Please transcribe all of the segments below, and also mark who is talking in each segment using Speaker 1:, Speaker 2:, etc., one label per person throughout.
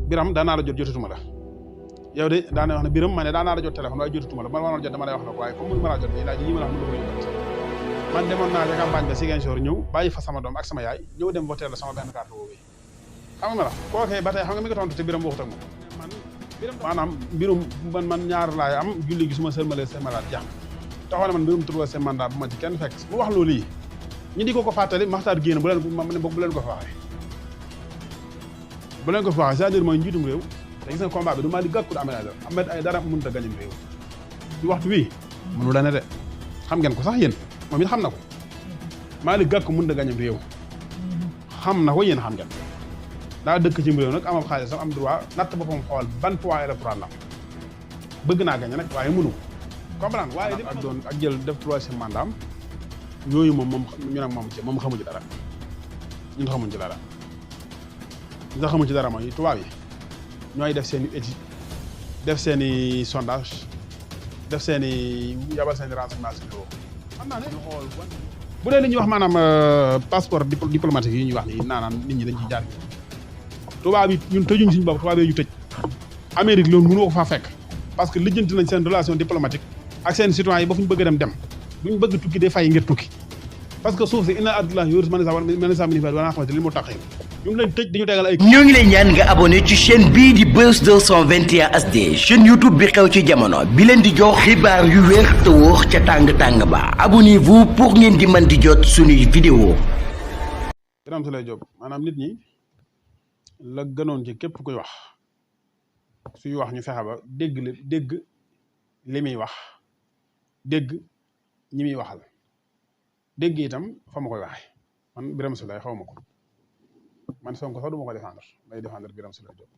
Speaker 1: Biram daanaa la jotatuma la yow de daana wax ne Biram ma ne daanaa la jot téléphone waaye jotatuma la man ma jot dama lay wax nag waaye comme mënu ma laa jot nii laaj yi ma la wax mënu ko yóbbu man demoon naa ca campagne ba Ziguinchor ñëw bàyyi fa sama doom ak sama yaay ñëw dem voter la sama benn carte boobu xam nga la kookee ba tey xam nga mi ngi tontu te Biram waxut ak moom maanaam mbirum man ñaar laay am julli gi su ma sërmalee sërmalaat jàmm taxaw na man mbirum troisième mandat bu ma ci kenn fekk mu wax loolu yi ñu di ko fàttali maxtaar génn bu leen ko fa waxee bu leen ko fa waxee c'est-à-dire mooy njiitum réew te gis nga combat bi du Malick Gakou Ahmed Aïdara mënut a gañum réew ci waxtu wi mënu la ne de xam ngeen ko sax yéen moom it xam na ko Malick Gakou mënut a gañum réew xam na ko yéen xam ngeen daa dëkk ci réew nag am ab xaalis am droit natt boppam xool ban poids électoral la bëgg naa gañe nag waaye mënu comprendre waaye ak doon ak jël def troisième mandat yooyu moom ñu nag moom xamu ci dara ñun xamuñ ci dara ñi xamuñ ci dara mooy tubaab yi ñooy def seen i étude def seen i sondage def seen i yabal seen i renseignement si boobu xam naa ne ñu xool bu dee li ñuy wax maanaam passeport diplomatique yi ñuy wax ni naanaan nit ñi dañ ciy jaar tubaab yi ñun tëjuñ suñu bopp tubaab yi ñu tëj Amérique loolu mënu ko faa fekk parce que lijjanti nañ seen relation diplomatique ak seen citoyens yi ba fu ñu bëgg dem duñ bëgg tukki day fay ngir tukki parce que suuf si inna abdullah yoru man sa mini wala xamante li mu taxee ñu ngi leen tëj dañu tegal ay
Speaker 2: ñoo ngi lay ñaan nga abonné ci chaîne bii di Buzz 221 HD chaîne YouTube bi xew ci jamono bi leen di jox xibaar yu wér te wóor ca tàng-tàng ba abonnez-vous pour ngeen di mën di jot suñuy vidéo
Speaker 1: Birame Souleye Diop maanaam nit ñi la gënoon ci képp kuy wax suy wax ñu fexe ba dégg li muy wax dégg ñi muy waxal dégg itam fa ma koy waxee man Birame Souleye xaw ma ko man Sonko sax du ma ko défendre may défendre Birame Souleye Diop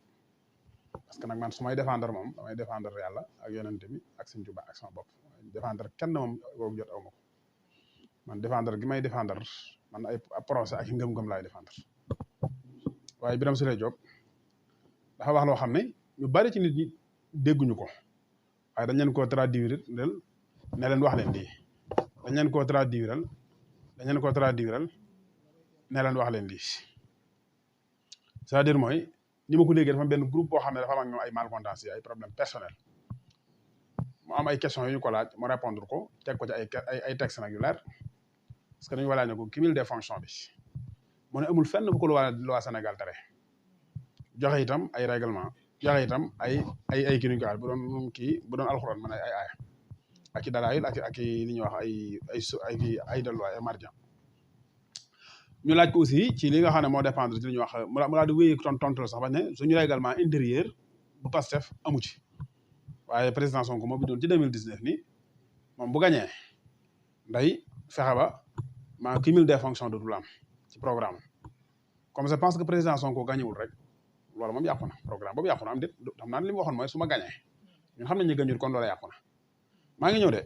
Speaker 1: parce que nag man su may défendre moom damay défendre yàlla ak yonent bi ak Sëñ Tuubaa ak sama bopp défendre kenn moom boobu jot aw ma ko man défendre gi may défendre man ay procès ak ngëm-ngëm laay défendre waaye Birame Souleye Diop dafa wax loo xam ne ñu bari ci nit ñi dégguñu ko waaye dañ leen koo traduire ne leen wax leen lii dañ leen koo traduire ne leen wax leen lii c'est-à-dire mooy ni ma ko déggee dafa benn groupe boo xam ne dafa am ak ñoom ay malcontents ay problème personnel mu am ay questions yu ñu ko laaj mu répondre ko teg ko ci ay textes nag yu leer parce que dañu walaaj ne ko cumul des fonctions bi mu ne amul fenn bu ko loi Sénégal tere joxe itam ay règlement joxe itam ay kii nuñu ko waxee bu doon alxuraan man ay aaya ak i dalaayil ak i li ñuy wax ay delluwaay ay marjan ñu laaj ko aussi ci li nga xam ne moo dépendre ci li ñuy wax mu laa di wéy tontu sax ba ne suñu règlement intérieur bu Pastef amu ci waaye président Sonko moo bi doon ci 2019 ni moom bu gañee nday fexe ba ma cumul des fonctions dootul am ci programme comme je pense que président Sonko gañewul rek loolu moom yàqu na programme boobu yàqu na am déet xam naa li mu waxoon mooy su ma gañee ñun xam nañ ñu gañul kon loolu yàqu na maa ngi ñëw de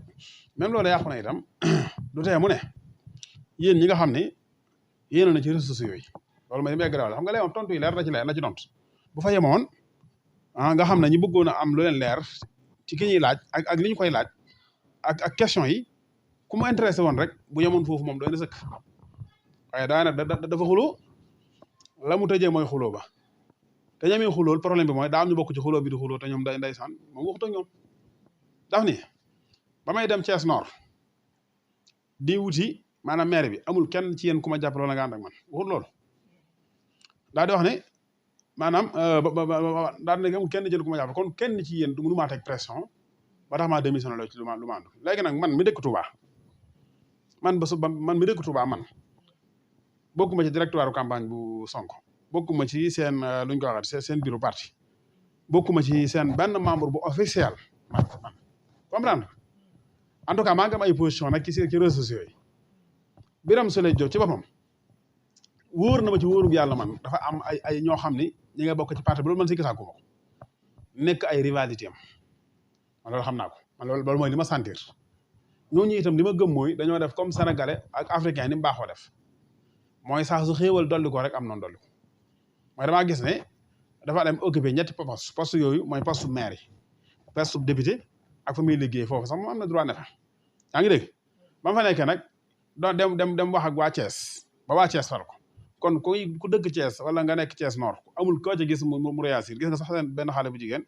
Speaker 1: même loolu yàqu na itam du tee mu ne yéen ñi nga xam ne yéen na ci réseaux sociaux yi loolu mooy li may gëral xam nga léegi tontu yi leer na ci tontu bu fa yemoon nga xam ne ñu bëggoon a am lu leen leer ci ki ñuy laaj ak li ñu koy laaj ak question yi ku mu intéressé woon rek bu yemoon foofu moom doy na sëkk waaye dafa xuloo la mu tëjee mooy xuloo ba te ñamee xulool problème bi mooy daa am ñu bokk ci xuloo bi di xuloo te ñoom ndeysaan moom waxut ak ñoom daf ni ba may dem Thiès Nord di wuti maanaam maire bi amul kenn ci yéen ku ma jàppale wala nga ànd ak man waxut loolu daal di wax ne maanaam daal di ne amul kenn jël ku ma jàppale kon kenn ci yéen du mënu maa teg pression ba tax maa démissionné la ci lu ma ànd léegi nag man mi dëkk Touba man mi dëkk Touba man bokkuma ci directoire campagne bu Sonko bokkuma ci seen luñ ko waxee seen bureau parti bokkuma ci seen benn membre bu officiel man comprendre en tout cas maa ngi am ay position nag ci réseaux sociaux yi Birame Souleye Diop ci boppam wóor na ma ci wóorub yàlla man dafa am ay ñoo xam ni ñi nga bokk ci parti bi loolu man si gisaako ma ko nekk ay rivalité am man loolu xam naa ko man loolu mooy li ma sentir ñooñu itam li ma gëm mooy dañoo def comme sénégalais ak africain ni mu baaxoo def mooy saa su xéewal dolli ko rek am noonu dolli ko mooy damaa gis ne dafa dem occupé ñetti poste yooyu mooy poste maire yi poste député ak fa muy liggéey foofu sax moom am na droit ne fa yaa ngi dégg ba fa nekkee nag doo dem wax ak waa Thiès ba waa Thiès fal ko kon ku dëkk Thiès wala nga nekk Thiès Nord amul koo ci gis mu réagir gis nga sax benn xale bu jigéen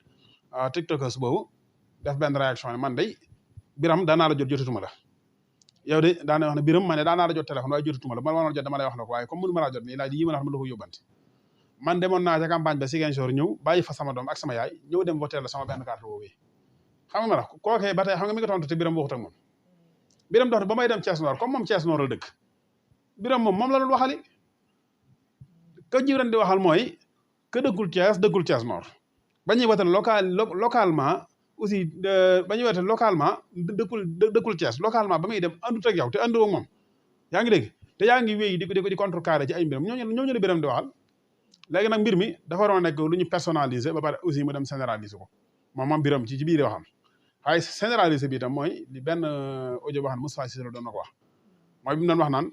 Speaker 1: tiktokers boobu def benn réaction ne man day Biram daanaa la jotatuma la yow de daana wax ne Biram ma ne daanaa la jot téléphone waaye jotatuma la ma waroon jot dama lay wax la ko waaye comme mënu ma laa jot nii laaj yi ma la wax ma la ko yóbbanti man demoon naa ca campagne ba Ziguinchor ñëw bàyyi fa sama doom ak sama yaay ñëw dem voter la sama benn carte boobu xam nga ma la kookee ba tey xam nga mi nga tontu te Biram waxut ak moom Biram dox ba may dem Thiès Nord comme moom Thiès Nord la dëkk Biram moom la doon waxali ka jiwran di waxal mooy que dëkkul Thiès Nord ba ñuy wote localement aussi ba ñuy wote localement dëkkul Thiès localement ba muy dem àndut ak yow te àndoo ak moom yaa ngi dégg te yaa ngi wéy di contrecarré ci ay mbiram ñooñu la Biram di waxal léegi nag mbir mi dafa waroon nekk lu ñu personnalisé ba pare aussi mu dem généraliser ko moom Biram ci biir waxam waaye généraliser bi itam mooy li benn audio boo xam ne Moustapha Cissé Lo doon na ko wax mooy bi mu doon wax naan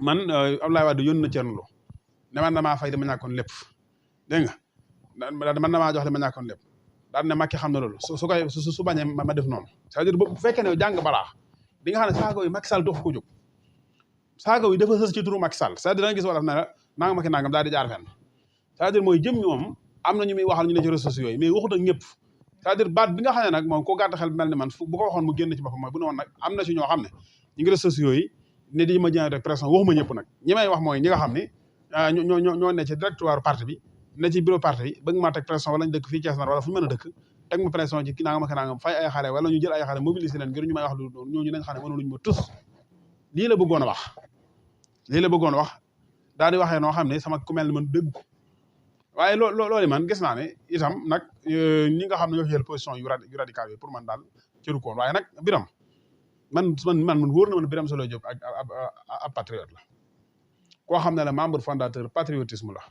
Speaker 1: man Abdoulaye Wade yónni na Thierno Lo ne man damaa fay dama ñàkkoon lépp dégg nga man damaa jox dama ñàkkoon lépp daal ne Macky xam na loolu su bañee ma def noonu c'est-à-dire bu fekkee ne jàng balaa di nga xam ne saaga yi Macky Sall dox ko jóg saaga yi dafa sës ci turu Macky Sall c'est-à-dire da nga gis wala ne la nanga Macky nangam daal di jaar fenn c'est-à-dire mooy jëm moom am na ñu muy waxal ñu ne ci réseaux sociaux yi mais waxut ak ñëpp c'est-à-dire baat bi nga xam ne nag moom ko gàtt xel mel ni man bu ko waxoon mu génn ci boppam mooy bu ne woon nag am na ci ñoo xam ne ñu ngi réseaux sociaux yi ne di ma jënd rek pression waxuma ñëpp nag ñi may wax mooy ñi nga xam ne ñoo ne ci directoire parti bi ne ci bureau parti bi bëgg maa teg pression wala ñu dëkk fii Thiès Nord wala fu ñu mën a dëkk teg ma pression ci nangam ak nangam fay ay xale wala ñu jël ay xale mobiliser leen ngir ñu may wax lu ñooñu nañ xam ne mënuluñu ma tus lii la bëggoon a wax daal di waxee noo xam ne sama ku mel ni man dégg ko waaye loolu man gis naa ne itam nag ñi nga xam ne ñoo jël position yu radical yi pour man daal cëru koon waaye nag Biram man wóor na man Biram Souleye Diop ak ab patriote la koo xam ne la membre fondateur patriotisme la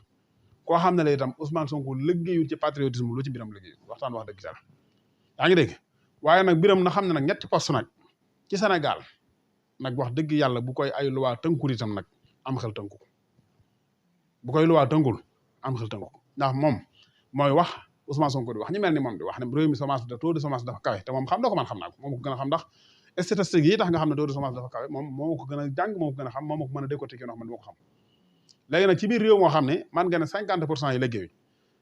Speaker 1: koo xam ne la itam Ousmane Sonko liggéeyul ci patriotisme lu ci Biram liggéeyul waxtaan wax dëgg dara yaa ngi dégg waaye nag Biram na xam ne nag ñetti poste nag ci Sénégal nag wax dëgg yàlla bu koy ay loi tënkul itam nag am xel tënku bu koy loi tënkul am xel tënku ndax moom mooy wax Ousmane Sonko di wax ñi mel ni moom di wax ne réew mi chômage taux de chômage dafa kawe te moom xam na ko man xam naa ko moom ko gën a xam ndax statistiques yi tax nga xam ne taux de chômage dafa kawe moom moo ko gën a jàng moo ko gën a xam moo ko mën a décortiquer noo xam ne moo ko xam léegi nag ci biir réew moo xam ne man nga ne 50% yi liggéeyuñ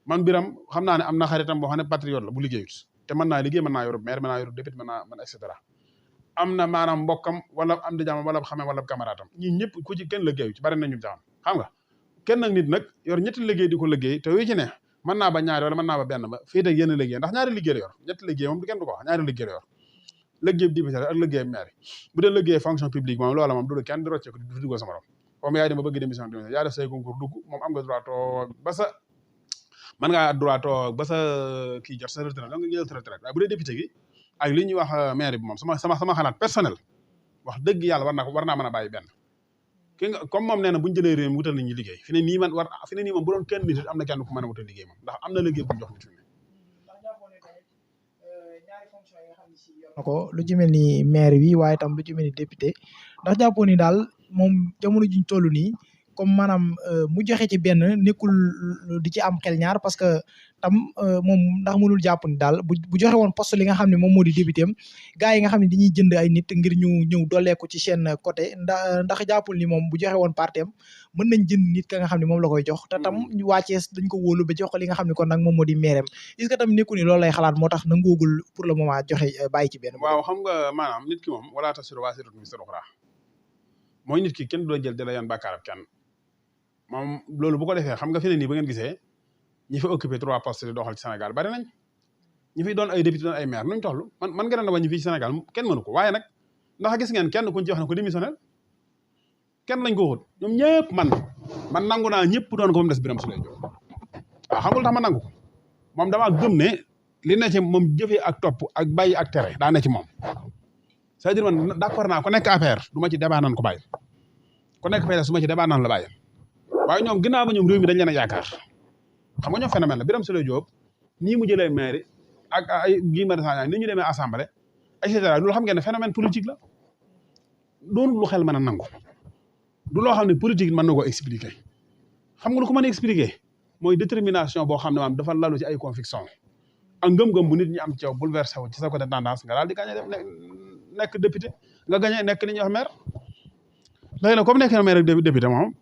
Speaker 1: man Biram xam naa ne am na xaritam boo xam ne patriote la bu liggéeyut te mën naa liggéey mën naa yorub maire mën naa yorub député mën et cetera am na maanaam mbokkam wala am di jàmm wala xamee wala camarade am ñi ñëpp ku ci kenn liggéeyu ci bari nañu jàmm xam nga kenn nag nit nag yor ñetti liggéey di ko liggéey te yu ci ne mën naa ba ñaari wala mën naa ba benn ba fii teg yenn liggéey ndax ñaari liggéey la yor ñetti liggéey moom du kenn du ko wax ñaari liggéey la yor liggéey député ak liggéey maire bu dee liggéey fonction publique moom loola moom du kenn di rocce ko di dugal sama morom comme yaay dem ba bëgg démission yaa def say concours dugg moom am nga droit toog ba sa mën ngaa droit toog ba sa kii jot sa retraite donc nga jël retraite waaye bu dee député gi ak li ñuy wax maire bi moom sama xalaat personnel wax dëgg yàlla war naa mën a bàyyi benn ki nga comme moom nee na bu ñu jëlee réew mi wutal nit ñi liggéey fi ne nii moom bu doon kenn nit am na kenn ku mën a wutal liggéey moom ndax am na liggéey bu ñu jox nit fi
Speaker 3: ne ko lu ci mel ni maire bi waaye tam lu ci mel ni député ndax jàppoo ni daal moom jamono juñ toll nii comme maanaam mu joxe ci benn nekkul di ci am xel ñaar parce que tam moom ndax mënul jàpp ni daal bu joxe woon poste li nga xam ne moom moo di député am gars yi nga xam ne dañuy jënd ay nit ngir ñu ñëw dooleeku ci seen côté ndax jàppul ni moom bu joxe woon parti am mën nañ jënd nit ka nga xam ne moom la koy jox te tam waa Thiès dañ ko wóolu ba jox ko li nga xam ne kon nag moom moo di maire am est-ce que tam nekku ni loolu lay xalaat moo tax nangoogul pour le moment joxe bàyyi ci benn
Speaker 1: waaw xam nga maanaam nit ki moom wala tasiru waasiratun wizra uxraa mooy nit ki kenn du la jël di la yan bàkkaarab kenn moom loolu bu ko defee xam nga fi ne nii ba ngeen gisee ñi fi occupé 3 postes di doxal ci Sénégal bari nañ ñi fi doon ay député doon ay maire nuñ toll man ngeen na wàññi fii ci Sénégal kenn mënu ko waaye nag ndax gis ngeen kenn kuñ ci wax ne ko démissionnel kenn lañ ko waxut ñoom ñëpp man nangu naa ñëpp doon ko moom des Birame Souleye Diop waaw xam nga lu tax ma nangu ko moom damaa gëm ne li ne ci moom jëfee ak topp ak bàyyi ak tere daa ne ci moom c'est-à-dire man d'accord naa ku nekk affaire du ma ci débat naan ko bàyyi ku nekk affaire su ma ci débat naan la bàyyi waaye ñoom ginnaaw ba ñoom réew mi dañ leen a yaakaar xam nga ñoom phénomène la Birame Souleye Diop nii mu jëlee maire ak ay Guy Marius Sagna ni ñu demee assemblée et cetera loolu xam ngeen ne phénomène politique la doon lu xel mën a nangu du loo xam ne politique mën na koo expliquer xam nga lu ko mën a expliquer mooy détermination boo xam ne maanaam dafa lalu ci ay conviction ak ngëm-ngëm bu nit ñi am ci yow bouleversé wu ci sa côté tendance nga daal di gagné nekk député nga gagné nekk li ñuy wax maire léegi nag comme nekk na maire ak député moom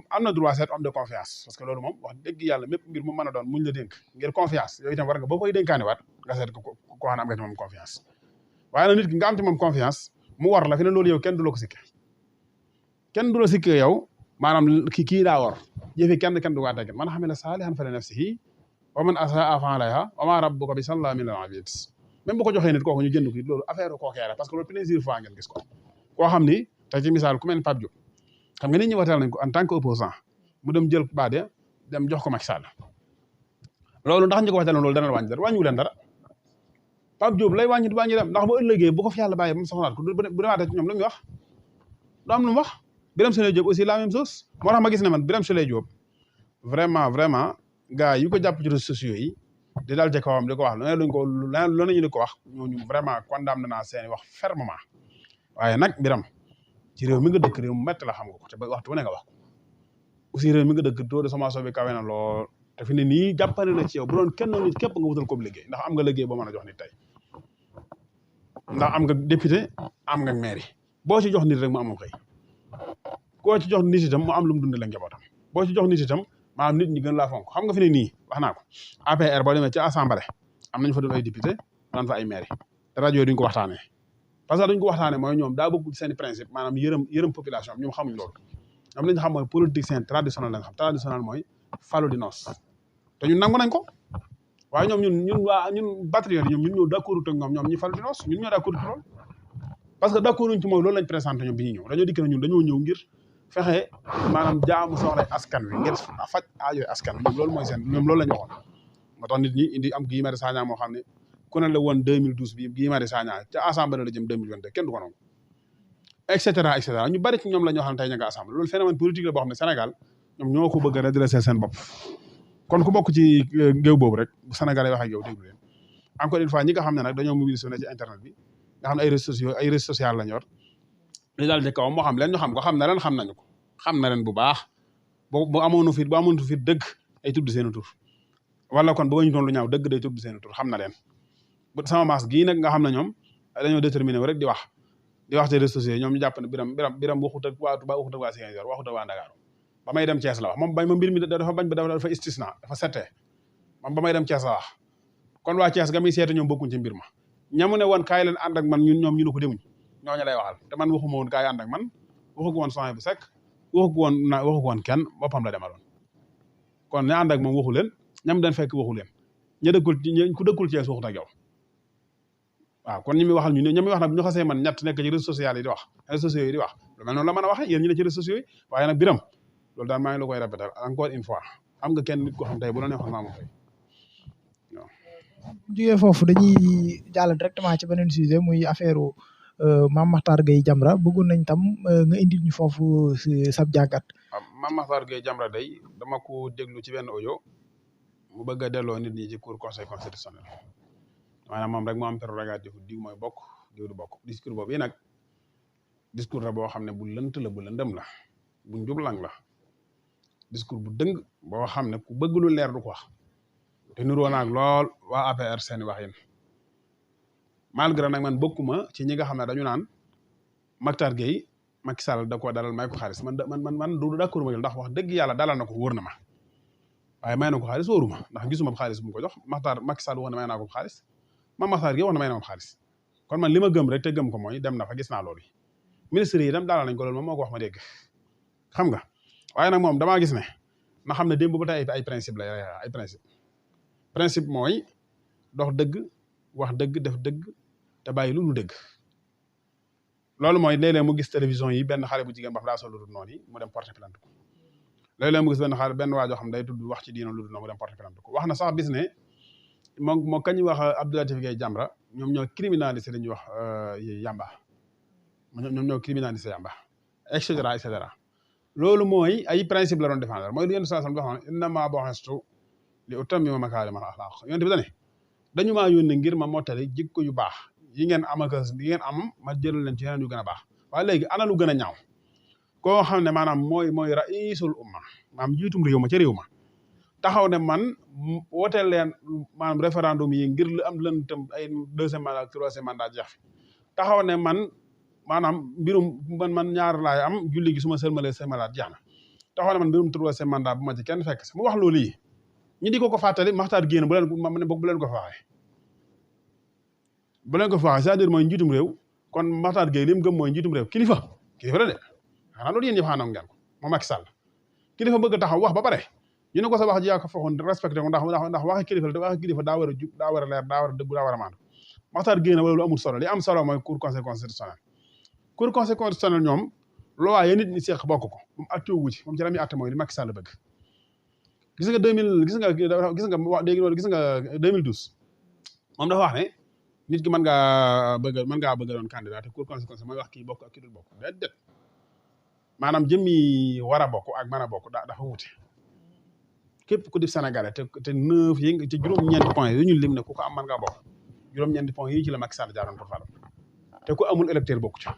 Speaker 1: am na droit seet homme de confiance parce que loolu moom wax dëgg yàlla mépp mbir mu mën a doon muñ la dénk ngir confiance yooyu itam war nga boo koy dénkaani waat nga seet ko koo xam ne am nga ci moom confiance waaye nag nit ki nga am ci moom confiance mu war la fi ne loolu yow kenn du la ko sikke kenn du la sikke yow maanaam kii daa war jëfi kenn du ko àtteeg man xamila saalihan fa li nafsihi wa man asaa fa alayha wa ma rabbuka bi zallamin lil abid même bu ko joxee nit kooku ñu jënd ko loolu affaire kookee la parce que loolu plaisir fois ngeen gis ko koo xam ni tey ci misaal ku mel ni Pape Diop xam nga nit ñi wateel nañ ko en tant que opposant mu dem jël baade dem jox ko Macky Sall loolu ndax ñi ko wateel loolu dana wàññi dara wàññiwu leen dara Pape Diop lay wàññi dem ndax bu ëllëgee bu ko fi yàlla bàyyee ba mu soxlaat ko bu demaatee ci ñoom lu muy wax du am lu mu wax Birame Souleye Diop aussi la même chose moo tax ma gis ne man Birame Souleye Diop vraiment gars yi ko jàpp ci réseaux sociaux yi di daal ci kawam di ko wax lu ne ñu di ko wax ñooñu vraiment condamné naa seeni wax fermement waaye nag Birame ci réew mi nga dëkk réew mu métti la xam nga ko te ba waxtu bu ne nga wax ko aussi réew mi nga dëkk taux de chômage bi kawe na lool te fi ne nii jàppale na ci yow bu doon kenn nit képp nga wutal ko liggéey ndax am nga liggéey boo mën a jox nit tey ndax am nga député am nga maire boo ci jox nit rek mu amul xëy koo ci jox nit itam mu am lu mu dundale njabootam boo ci jox nit itam maanaam nit ñi gën laa fonk xam nga fi ne nii wax naa ko APR boo demee ci assemblée am nañu fa doon ay député daan fa ay maire te rajo yi duñ ko waxtaanee parce que duñ ko waxtaanee mooy ñoom daa bëgg ci seen principe maanaam yërëm population bi ñoom xamuñ loolu ñoom li ñu xam mooy politicien traditionnel lañ xam traditionnel mooy falu di noos te ñun nangu nañ ko waaye ñoom ñun patriote ñoom ñun ñoo d'accord ak ñoom ñi falu di noos ñun ñoo d'accord ci loolu parce que d'accord uñ ci mooy loolu lañ présenté ñoom bi ñuy ñëw dañoo dikk na ñun dañoo ñëw ngir fexe maanaam jaamu soxlay askan wi ngir faj aajoy askan wi loolu mooy seen ñoom loolu la ñu waxoon moo tax nit ñi indi am Guy Marius Sagna moo xam ne ku ne la woon 2012 bi Guy Marius Sagna ca assemblée la jëm 2022 kenn du ko nangu et cetera ñu bari ci ñoom la ñoo xam ne tey ña nga assemblée loolu phénomène politique la boo xam ne Sénégal ñoom ñoo ko bëgg a redresser seen bopp kon ku bokk ci géew boobu rek bu Sénégal yi wax ak yow déglu leen encore une fois ñi nga xam ne nag dañoo mobiliser ci internet bi nga xam ne ay réseaux sociaux la ñor li daal ci kawam moo xam leen ñu xam ko xam na leen xam nañu ko xam na leen bu baax bu amoon fit dëgg ay tudd seen tur wala kon bu ñu doon lu ñaaw dëgg day tudd seen tur xam na leen bu sama maas gii nag nga xam ne ñoom dañoo déterminé wu rek di wax ci réseaux sociaux ñoom ñu jàpp ne biram waxut ak waa Touba waxut ak waa Ziguinchor waxut ak waa Dakar ba may dem Thiès la wax moom ba ma mbir mi dafa bañ ba dafa istisna dafa settee moom ba may dem Thiès la wax kon waa Thiès ga muy seete ñoom bokkuñ ci mbir ma ñamu ne woon kaay leen ànd ak man ñoom ñu ne ko demuñ ñooñu lay waxal te man waxuma woon kaay ànd ak man waxu ko woon soxna bu sekk waxu ko woon kenn boppam la demaloon kon ña ànd ak moom waxu leen ñam dañ fekk waxu leen ku dëkkul Thiès waxut ak yow waaw kon ñi muy waxal ñi muy wax nag bu ñu xasee man ñett nekk ci réseaux sociaux yi di wax réseaux sociaux yi di wax lu mel noonu la mën a waxee yéen ñi ne ci réseaux sociaux yi waaye nag Birame loolu daal maa ngi la koy répéter encore une fois am nga kenn nit ko xam tey bu la neexoon maa ma fay waaw.
Speaker 3: jugee foofu dañuy jàll directement ci beneen sujet muy affaire Mame Makhtar Gueye Jamra bëggoon nañ tam nga indil ñu foofu sab jàngat.
Speaker 1: waaw Mame Makhtar Gueye Jamra day dama ko déglu ci benn audio mu bëgg a delloo nit ñi ci cour conseil constitutionnel maanaam moom rek moo am prérogative diw mooy bokk diw du bokk discours boobu yi nag discours la boo xam ne bu lënt la bu lëndëm la bu njublang la discours bu dëng boo xam ne ku bëgg lu leer du ko wax te niroo naag lool waa APR seeni wax yéen malgré nag man bokkuma ci ñi nga xam ne dañu naan Makhtar Gueye Macky Sall da koo dalal may ko xaalis man du d'accord ma ndax wax dëgg yàlla dalal na ko wóor na ma waaye may na ko xaalis wóoruma ndax gisuma xaalis bu mu ko jox Macky Sall wax na may naa ko xaalis Mame Makhtar Gueye wax na may na ko xaalis kon man li ma gëm rek te gëm ko mooy dem na fa gis naa loolu ministre yi itam dalal nañ ko loolu moom moo ko wax ma dégg xam nga waaye nag moom damaa gis ne na xam ne démb ba tey ay principe la ay principe mooy dox dëgg wax dëgg def dëgg te bàyyi lu dëgg loolu mooy léeg-léeg mu gis télévision yi benn xale bu jigéen ba fa daa sol lu dul noonu yi mu dem porter plainte ko léeg-léeg mu gis benn waajoo xam day tudd wax ci diina lu dul noonu mu dem porter plainte ko wax na sax bis ne moo kañ wax Abdou Latif Gueye Jamra ñoom ñoo criminalisé li ñuy wax yamba ñoom ñoo criminalisé yamba et cetera loolu mooy ay principe la doon défendre mooy lu yenn saa sam waxoon innamaa bu'istu li utammima makaarimal axlaaq yonent bi dane dañu maa yónni ngir ma mottali jikko yu baax yi ngeen am ma jëral leen ci yeneen yu gën a baax waaye léegi ana lu gën a ñaaw koo xam ne maanaam mooy raisul umma maanaam jiitum réew ma ca réew ma taxaw ne man wooteel leen maanaam référendum yi ngir lu am lëntam ay 2e mandat 3e mandat jeex fi taxaw ne man maanaam mbirum man ñaar laay am julli gi su ma sëlmalee sëlmalaat jeex na taxaw na man mbirum troisième mandat bu ma ci kenn fekk si mu wax loolu yi ñu di ko fàttali Makhtar Gueye bu leen ko fa waxee bu leen ko fa waxee c'est-à-dire mooy njiitum réew kon Makhtar Gueye li mu gëm mooy njiitum réew kilifa la de xanaa loolu yéen ñëpp xanaa ngeen ko moom Macky Sall kilifa bëgg a taxaw wax ba pare ñu ne ko sa wax ji yaa ko foxoon respecté ko ndax waxi kilifa la waxi kilifa daa war a jub daa war a leer daa war a dëgg daa war a maandu Makhtar Gueye na wala lu amul solo li am solo mooy cour conseil constitutionnel cour conseil constitutionnel ñoom loi ya nit ñi seeq bokk ko moom acté wu ci moom ci la muy acté mooy li Macky Sall bëgg gis nga 2012 moom dafa wax ne nit ki mën ngaa bëgg doon candidat te cour conseil constitutionnel mooy wax kii bokk ak kii dul bokk déedéet maanaam jëmmi war a bokk ak mën a bokk dafa wuute képp ku di Sénégalais te 9 yi ci juróom-ñeenti points yi ñu lim ne ku ko am mën ngaa bokk juróom-ñeenti points yi ci la Macky Sall jaaroon pour falam te ku amul électeur bokku ci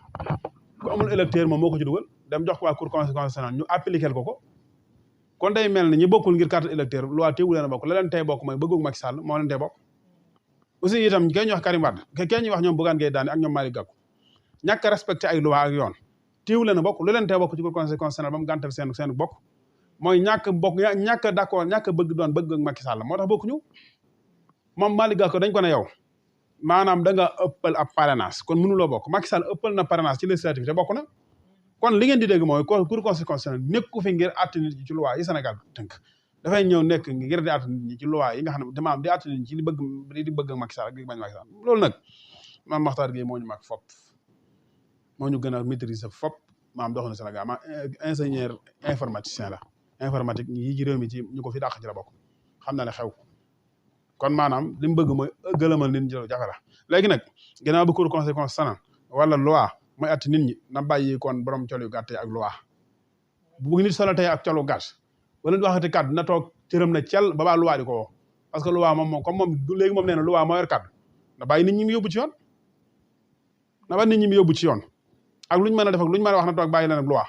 Speaker 1: ku amul électeur moom moo ko ci dugal dem jox ko waa cour constitutionnelle ñu appliquer ko kon day mel ni ñi bokkul ngir carte électeur loi teewu leen a bokk la leen tey bokk mooy bëggoog Macky Sall moo leen tey bokk aussi itam kay ñuy wax Karim Wade kay ñuy wax ñoom Bougane Gueye Dany ak ñoom Malick Gakou ñàkk a respecté ay loi ak yoon teewu leen a bokk lu leen tey bokk ci cour constitutionnelle ba mu gàntal seen bokk mooy ñàkk a d'accord ñàkk a bëgg doon bëgg ak Macky Sall moo tax bokkuñu moom Malick Gakou dañ ko ne yow maanaam da nga ëppal ab parrainage kon mënuloo bokk Macky Sall ëppal na parrainage ci législative te bokk na kon li ngeen di dégg mooy cour constitutionnelle nekku fi ngir àtte nit ñi ci loi yi Sénégal tënk dafay ñëw nekk ngir di àtte nit ñi ci loi yi nga xam ne damaam di àtte nit ñi ci li bëgg Macky Sall ak li bañ Macky Sall loolu nag maam Makhtar Gueye moo ñu mag fop moo ñu gën a maîtriser fop maam dox na Sénégal maam ingénieur informaticien la informatique yi ci réew mi ci ñu ko fi dàq ci la bokk xam na ne xew kon maanaam li mu bëgg mooy gëlëmal nit ñi jël jafe la léegi nag ginnaaw ba cour conseil constitutionnel wala loi mooy atti nit ñi na bàyyi kon borom col yu gàtt ak loi bu nit solo tey ak colu gàtt wala ñu waxati kàddu na toog cëram na cel ba baa loi di ko woo parce que loi moom comme moom léegi moom nee na loi moo yor kàddu na bàyyi nit ñi mu yóbbu ci yoon na bàyyi nit ñi mu yóbbu ci yoon ak lu ñu mën a def ak lu ñu mën a wax na toog bàyyi leen ak loi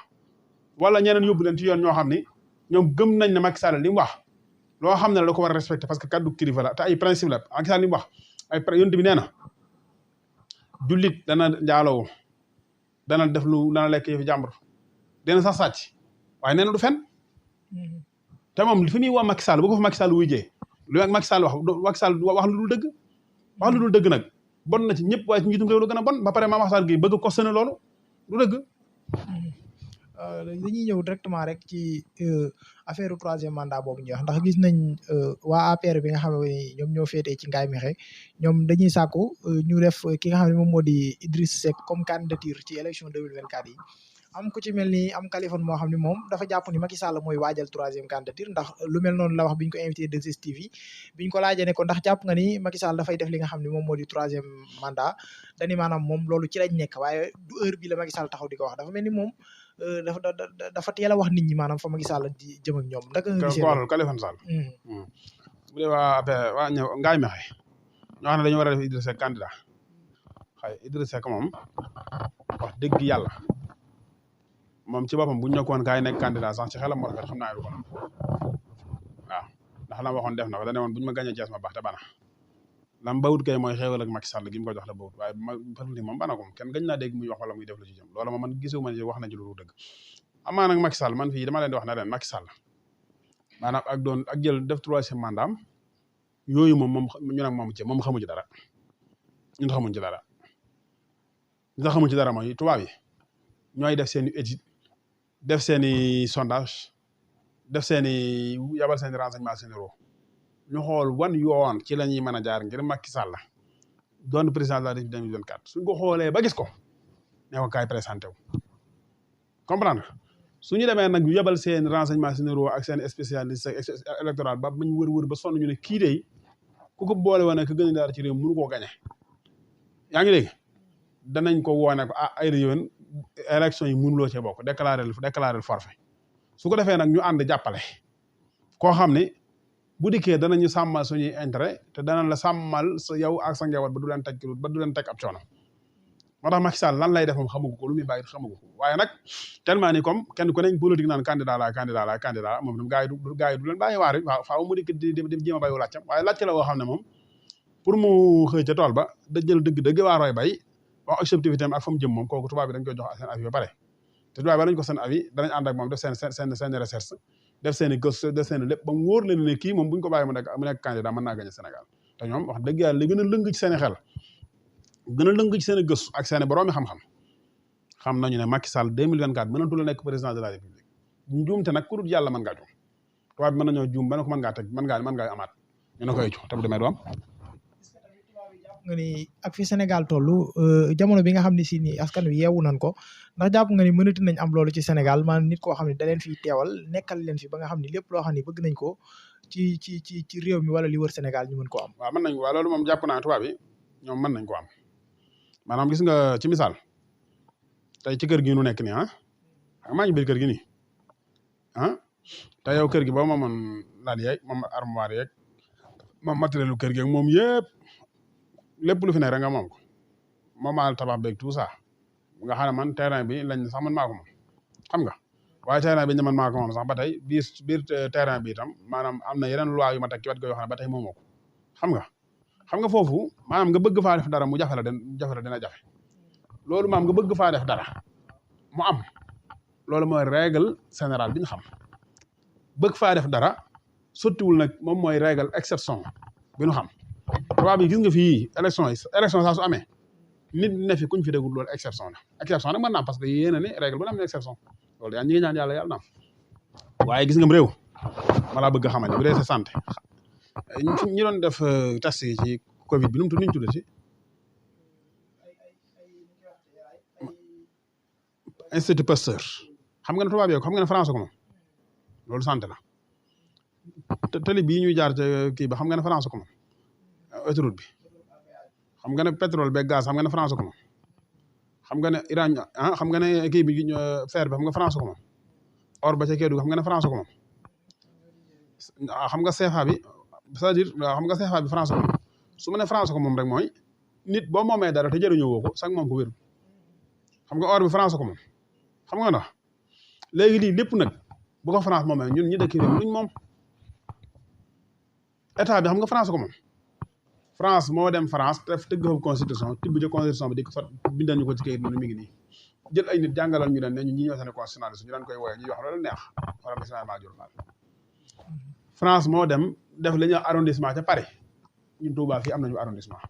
Speaker 1: wala ñeneen yóbbu leen ci yoon ñoo xam ni ñoom gëm nañ ne Macky Sall li mu wax loo xam ne la da ko war a respecté parce que kaddu kilifa la te ay principe la Macky Sall li mu wax ay yonent bi nee na jullit dana njaaloo dana def dana lekk yëfi jàmbur dana sax sàcc waaye nee na du fen te moom fi muy woo Macky Sall bu ko fa Macky Sall wujjee lu Macky Sall wax lu dul dëgg wax lu dul dëgg nag bon na ci ñëpp waaye ci njiitum réew lu gën a bon ba pare Mame Makhtar Gueye bëgg ko sëne loolu du dëgg
Speaker 3: dañuy ñëw directement rek ci affaire troisième mandat boobu ñuy wax ndax gis nañ waa APR bi nga xam ne ñoom ñoo féetee ci Ngaye Mékhé ñoom dañuy sàkku ñu def ki nga xam ne moom moo di Idriss Seck comme candidature ci élection 2024 yi am ku ci mel ni am Kaliphone moo xam ne moom dafa jàpp ni Macky Sall mooy waajal troisième candidature ndax lu mel noonu la wax bi ñu ko invité 2STV bi ñu ko laajee ne ko ndax jàpp nga ni Macky Sall dafay def li nga xam ne moom moo di troisième mandat dani maanaam moom loolu ci lañ nekk waaye du heure bi la Macky Sall taxaw di ko wax dafa mel ni moom dafa teel a wax nit ñi maanaam fa Macky Sall di jëm ak ñoom naka nga gisee
Speaker 1: xoolal Kaliphone Sall bu dee waa APR waa ñëw Ngaye Mékhé ñoo xam ne dañu war a def Idriss Seck candidat xëy Idriss Seck moom wax dëgg yàlla moom ci boppam bu ñu nekkoon kaay nekk candidat sax ci xelam moo rafet xam naa du ko waaw ndax la ma waxoon def na ko da ne woon bu ñu ma gàñee Thiès ma baax te bana lam bawut kay mooy xéewal ak Macky Sall gi mu ko jox la bawut waaye politique moom bana ko kenn gañ naa dégg muy wax wala muy def lu ci jëm loolu moom man gisuma ci wax na ci lu dëgg amaa nag Macky Sall man fii dama leen di wax ne leen Macky Sall maanaam ak jël def troisième mandat am yooyu moom ñu nag moom ci moom xamu ci dara ñun xamuñ ci dara ñu xamuñ ci dara mooy tubaab yi ñooy def seen i étude def seen i sondage def seen i yabal seen i renseignement généraux ñu xool wan yoon ci la ñuy mën a jaar ngir Macky Sall doon président de la République 2024 suñ ko xoolee ba gis ko ne ko kaay présenté wu comprendre suñu demee nag ñu yabal seen renseignement généraux ak seen spécialiste électoral ba bañ wër ba sonn ñu ne kii de ku ko boole woon ak gën a daal ci réew mënu koo gañe yaa ngi dégg danañ ko woone ko ay réewen élection yi mënuloo cee bokk déclarer forfait su ko defee nag ñu ànd jàppale koo xam ne bu dikkee danañu sàmmal suñuy intérêt te danañ la sàmmal sa yow ak sa njaboot ba du leen teg ab coono moo tax Macky Sall lan lay def moom xamagu ko lu muy bàyyi xamagu ko waaye nag tellement ni comme kenn ku ne politique naan candidat la moom tam gars yi du leen bàyyi waar yi waaw faaw mu dikk di jéem a bàyyi laajcam waaye laajte la woo xam ne moom pour mu xëy ca tool ba da jël dëgg waar way bay wax objectivité am ak fa mu jëm moom kooku tubaab bi dañ koy jox seen avis ba pare te tubaab bi dañ ko seen avis danañ ànd ak moom def seen recherche def seen i gëstu def seen i lépp ba mu wóor leen ne kii moom bu ñu ko bàyyi mu nekk candidat mën naa gagné Sénégal te ñoom wax dëgg yàlla li gën a lëng ci seen i xel gën a lëng ci seen i gëstu ak seen i boroomi xam-xam xam nañu ne Macky Sall 2024 mënatu la nekk président de la République njuumte nag ku dul yàlla mën ngaa juum tubaab bi mën nañoo juum ba ne ko mën ngaa teg mën ngaa amaat ñu ne koy ju te bu demee du am
Speaker 3: nga ni ak fi Sénégal toll jamono bi nga xam ne si ni askan wi yeewu nañ ko ndax jàpp nga ni mënati nañ am loolu ci Sénégal maanaam nit koo xam ne da leen fiy teewal nekkal leen fi ba nga xam ne lépp loo xam ne bëgg nañ ko ci réew mi wala li wër Sénégal ñu mën ko am.
Speaker 1: waaw mën nañ waaw loolu moom jàpp naa tubaab yi ñoom mën nañ ko am maanaam gis nga ci misaal tey ci kër gi nu nekk nii maa ngi biir kër gi nii te yow kër gi boo moomoon lal yeeg moom armoire yeeg moom matériel kër gi ak moom yëpp lépp lu fi nekk rek nga moom ko moom maal tabax beeg tout ça nga xam ne man terrain bi lañ sax man maa ko moom xam nga waaye terrain bi ñu man maa ko moom sax ba tey biir terrain bi itam maanaam am na yeneen loi yu ma teg ci wet go yoo xam ne ba tey moomoo ko xam nga foofu maanaam nga bëgg faa def dara mu jafe la dina jafe loolu maam nga bëgg faa def dara mu am loolu mooy règle générale bi ñu xam bëgg faa def dara sottiwul nag moom mooy règle exception bi ñu xam tubaab bi gis nga fii élection saa su amee nit ne fi kuñ fi dégul loolu exception nag mën naa am parce que yéen a ne règle bu ne am na exception loolu yaa ñi ngi ñaan yàlla na am waaye gis nga réew ma laa bëgg a xamal ne bu dee sa santé ñi doon def test yi ci Covid bi nu ñu tuddee ci Institut Pasteur xam nga ne tubaab yeeg xam nga ne France ko moom loolu santé la tali bii ñuy jaar ca kii ba xam nga ne France ko moom autoroute bi xam nga ne pétrole beeg gaz xam nga ne France ko moom xam nga ne Iran xam nga ne kii bi fer bi xam nga France ko moom or ba ca Kédougou xam nga ne France ko moom xam nga CFA bi c'est-à-dire xam nga CFA bi France ko moom su ma ne France ko moom rek mooy nit boo moomee dara te jëriñoo woo ko sax moom ko wér xam nga or bi France ko moom xam nga ndax léegi lii lépp nag bu ko France moomee ñun ñi dëkk réew luñ moom état bi xam nga France ko moom France moo dem France def tëgg fa constitution tibb ca constitution bi di ko bindal ñu ko ci kayit noonu mi ngi nii jël ay nit jàngalal ñu leen ne ñu ñi ñoo seen constitutionnaliste ñu daan koy wooye ñuy wax loolu neex wala Ismaïla Madior Fall France moo dem def li ñuy wax arrondissement ca Paris ñun Touba fii am nañu arrondissement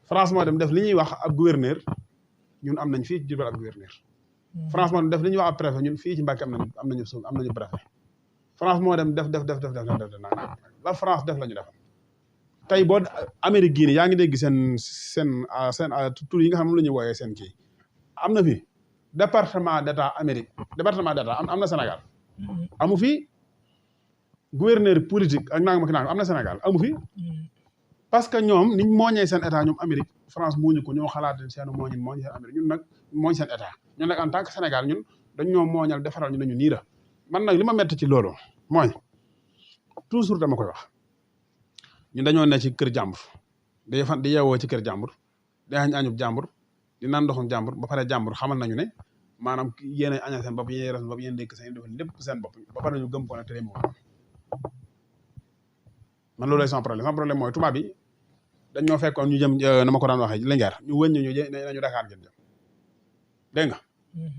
Speaker 1: France moo dem def li ñuy wax ab gouverneur ñun am nañ fii ci Diourbel ab gouverneur France moo dem def li ñuy wax ab préfet ñun fii ci Mbacké am nañu préfet France moo dem def la France def la ñu defal tey boo Amérique gii nii yaa ngi dégg seen tur yi nga xam ne la ñuy wooyee seen kii am na fi département d'état Amérique département d'état am na Sénégal amu fi gouverneur politique ak nangam ak nangam am na Sénégal amu fi parce que ñoom niñ mooñee seen état ñoom Amérique France mooñu ko ñoo xalaat seen mooñ seen Amérique ñun nag mooñ seen état ñun nag en tant que Sénégal ñun dañ ñoo mooñal defaral ñu nañu nii la man nag li ma metti ci loolu mooy toujours dama koy wax ñun dañoo ne ci kër jàmbur di yeewoo ci kër jàmbur di añ añub jàmbur di naan ndoxum jàmbur ba pare jàmbur xamal nañu ne maanaam yéen a añal seen bopp yéen a res bopp yéen dékk seen def lépp seen bopp ba pare ñu gëm ko ne te demee woon man loolu lay sama problème mooy tubaab bi dañ ñoo fekkoon ñu jëm na ma ko daan waxee Linguère ñu wëñ ñu nañu Dakar jëm dégg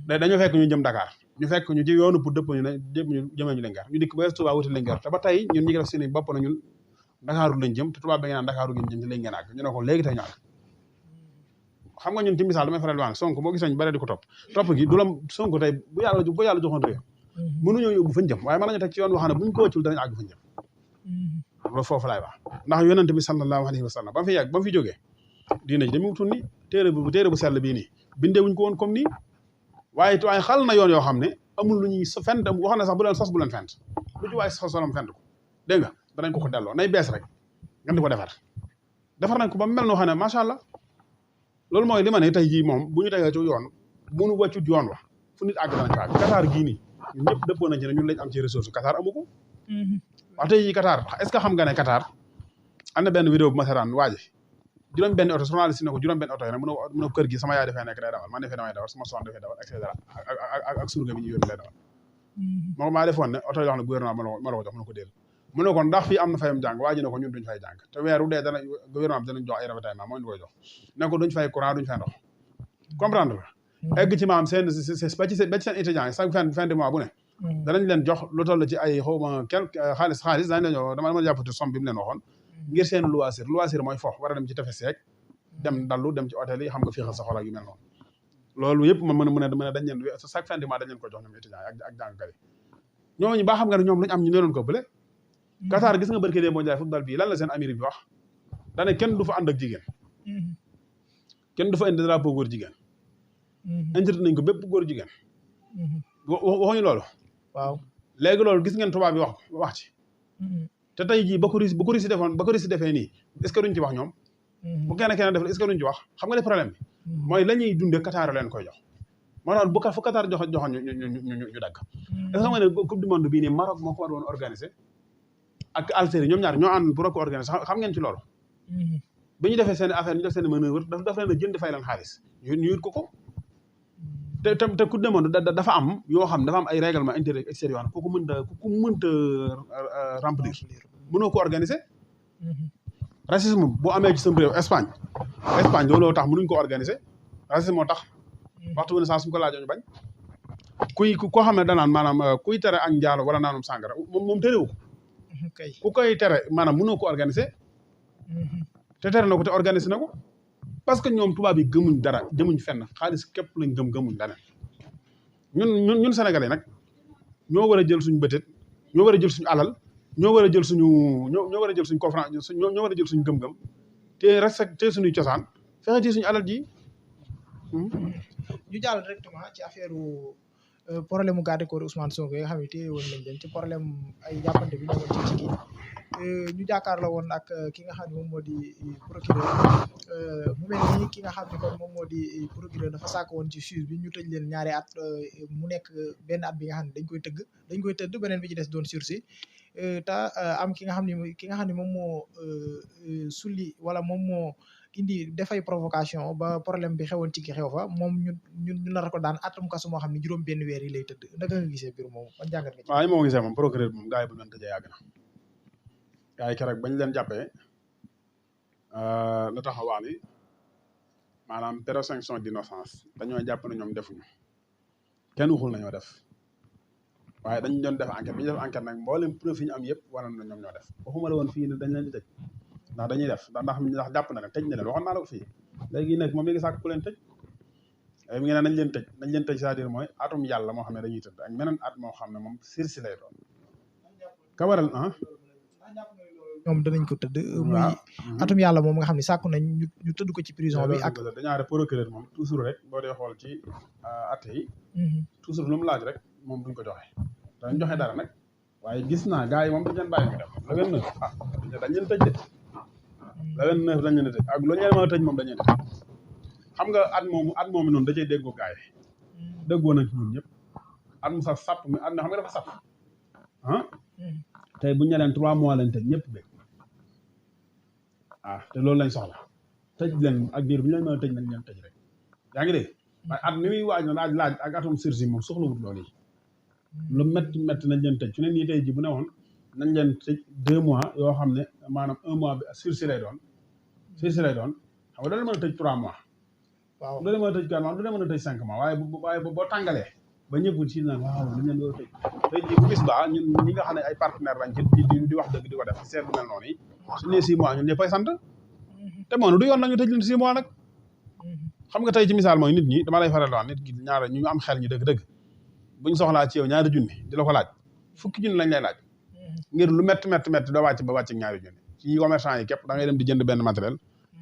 Speaker 1: nga dañoo fekk ñu jëm Dakar ñu fekk ñu ci yoonu pour dëpp ñu ne jëmee ñu Linguère ñu dikk ba Touba wuti Linguère te ba tey ñun ñi ngi def seen bopp na ñun Dakaaru lañ jëm te tubaab bi nga naan Dakaaru ngeen jëm ci léegi ngeen àgg ñu ne ko léegi tey ñu àgg xam nga ñun ci misaal damay faral di wax Sonko boo gis nañ bare di ko topp gi du la Sonko tey bu yàlla joxoon réew mënuñoo yóbbu fañ jëm waaye mën nañu teg ci yoon wax ne buñ ko wëccul danañ àgg fañ jëm loolu foofu laay wax ndax yonent bi sallallahu alayhi wa sallam ba mu fi jógee diina ji dama wutul ni téere bu sell bii nii bindee wuñ ko woon comme nii waaye xal na yoon yoo xam ne amul lu ñuy fent wax na sax bu leen sos bu leen fent lu ci waaye solam fent ko dégg nga danañ ko delloo nay bees rek nga di ko defar nañ ko ba mel noo xam ne macha allah loolu mooy li ma ne tey jii moom bu ñu tegee ci yoon bu ñu wàccut yoon wa fu nit àgg danañ ko àgg Qatar gii nii ñun ñëpp dëppoo nañ ci ne ñun lañ am ci ressource Qatar amu ko wax tey jii Qatar est ce que xam nga ne Qatar am na benn vidéo bu ma seetaan waaji juróom benn oto journaliste ne ko juróom benn oto yi nag mun a kër gi sama yaay dafay nekk day dawal man defee damay dawal sama soxna dafay dawal et cetera ak surga bi ñu yónni lay dawal moo maa defoon ne oto yoo xam ne gouvernement ma la ko jox mën na ko déel mu ne ko ndax fii am na fayam jàng waa ji ne ko ñun duñ fay jàng te weeru dee dana gouvernement bi danañ jox ay ravitaillement moo ñu koy jox ne ko duñ fay courant duñ fay ndox comprendre nga egg ci maam seen ba ci seen étudiants yi chaque fin de mois bu ne danañ leen jox lu toll ci ay xawma quelque xaalis danañ leen jox dama jàppati somme bi mu leen waxoon ngir seen loisir mooy foofu war a dem ci tefes yeeg dem dallu dem ci hôtel yi xam nga féexal sa xol ak yu mel noonu loolu yëpp ma mën a dañ leen chaque fin de mois dañ leen ko jox ñoom étudiants yi ak jàngkat yi ñooñu baa xam nga ne ñoom luñu am ñu neeloon ko bële Qatar gis nga barke dee moo jaay football bii lan la seen amir bi wax dane kenn du fa ànd ak jigéen kenn du fa indi drapeau góor jigéen interdit nañ ko bépp góor jigéen waxuñu loolu
Speaker 3: waaw
Speaker 1: léegi loolu gis ngeen tubaab bi wax ci te tey jii ba ko Russie defee nii est-ce que duñ ci wax ñoom bu kenn def est-ce que duñ ci wax xam nga le problème bi mooy la ñuy dundee Qatar leen koy jox moo tax bu fu Qatar joxoon ñu dagg est-ce que xam nga ne coupe du monde bii nii Maroc moo ko war woon organiser ak Algérie ñoom ñaar ñoo ànd pour ko organiser xam ngeen ci loolu bi ñu defee seen affaire ñu def seen manœuvre daf leen a jënd fay leen xaalis ñu yut ko te coupe du monde dafa am yoo xam dafa am ay règlement intérieur extérieur ku ko mënta remplir mënoo ko organiser racisme boo amee ci sam réew Espagne looloo tax mënuñ ko organiser racisme moo tax waxtu ne saa suñu ko laajoo ñu bañ koo xam ne danaan maanaam kuy tere ak njaalo wala naanum sàngara moom terewu ko ku koy tere maanaam mënoo ko organiser te tere na ko te organiser na ko parce que ñoom tubaab yi gëmuñ dara jëmuñ fenn xaalis képp lañ gëmuñ dara ñun sénégalais nag ñoo war a jël suñu bëtet ñoo war a jël suñu alal ñoo war a jël ñoo war a jël suñu conférence ñoo war a jël suñu gëm-gëm te respecté suñuy cosaan fexe ci suñu alal ji
Speaker 3: ñu jàll directement ci affaire problème mu garde corps Ousmane Sonko yi nga xam ne téye woon nañ leen ci problème ay jàppante bi ñëwoon ci kii ñu jàkkaarloo woon ak ki nga xam ne moom moo di procureur mu mel ni ki nga xam ne kon moom moo di procureur dafa sàkk woon ci juge bi ñu tëj leen ñaari at mu nekk benn at bi nga xam ne dañ koy tëdd beneen bi ci des doon sursis te am ki nga xam ne moom moo sulli wala moom moo indi dafay provocation ba problème bi xewoon ci ki xew fa moom ñu nar ko daan atum kasu moo xam ne juróom benn weer yi lay tëdd naka nga gisee biir moom ban jàngat nga ci.
Speaker 1: waaw moo gisee moom procureur moom gars yi bu ñu leen tëjee yàgg na gars yi keroog bañ leen jàppee la tax a wax ni maanaam présomption d'innocence dañoo jàpp ne ñoom defuñu kenn waxul nañoo def waaye dañ doon def enquête bi ñu def enquête nag mboolem preuve yi ñu am yëpp waral na ñoom ñoo def waxuma la woon fii ne dañ leen di tëj ndax dañuy def ndax jàpp na leen tëj na leen waxoon naa la ko fii léegi nag moom mi ngi sàkk ku leen tëj mi ngi ne nañ leen tëj c'est-à-dire mooy atum yàlla moo xam ne dañuy tëdd ak meneen at moo xam ne moom sursis lay doon ka waral
Speaker 3: ñoom danañ ko tëdd muy atum yàlla moom nga xam ne sàkku nañ ñu tëdd ko ci prison bi ak
Speaker 1: dañaare procureur moom toujours rek boo dee xool ci at yi toujours lu mu laaj rek moom duñ ko joxe danañ joxe dara nag waaye gis naa gars yi moom dañ leen bàyyi ñu def la 29 dañ leen tëj de la 29 dañ leen tëj ak lu ñu leen mën a tëj moom dañ leen tëj xam nga at moomu noonu da cey déggoo gars yi déggoo nañ ci ñun ñëpp at mu sax sàpp mi at na xam nga dafa sàpp tey bu ñu leen 3 mois lañ tëj ñëpp bëgg te loolu lañ soxla tëj leen ak diir bu ñu leen mën a tëj nañ leen tëj rek yaa ngi dégg waaye at ni muy waaj na laaj ak atum sursis moom soxlawut loolu yi lu métti nañ leen tëj fi ne nii tey ji bu ne woon nañ leen tëj 2 mois yoo xam ne maanaam 1 mois bi sursis lay doon xam nga doo leen mën a tëj 3 mois waaw doo leen mën a tëj 4 mois doo leen mën a tëj 5 mois waaye boo tàngalee ba ñëpp ci naan waaw dañ leen war a tëj tey jii bu bis baa ñun ñi nga xam ne ay partenaire lañ ci di wax dëgg di ko def seet bu mel noonu yi su ne 6 mois ñun ñëppay sant te moom du yoon nañu tëj leen 6 mois nag xam nga tey ci misaal mooy nit ñi dama lay faral wax nit ki ñaara ñu am xel ñi dëgg-dëgg buñ soxlaa ci yow ñaari junni di la ko laaj fukki junni lañ lay laaj ngir lu métti doo wàcc ba wàcc ñaari junni ci commerçant yi képp da ngay dem di jënd benn matériel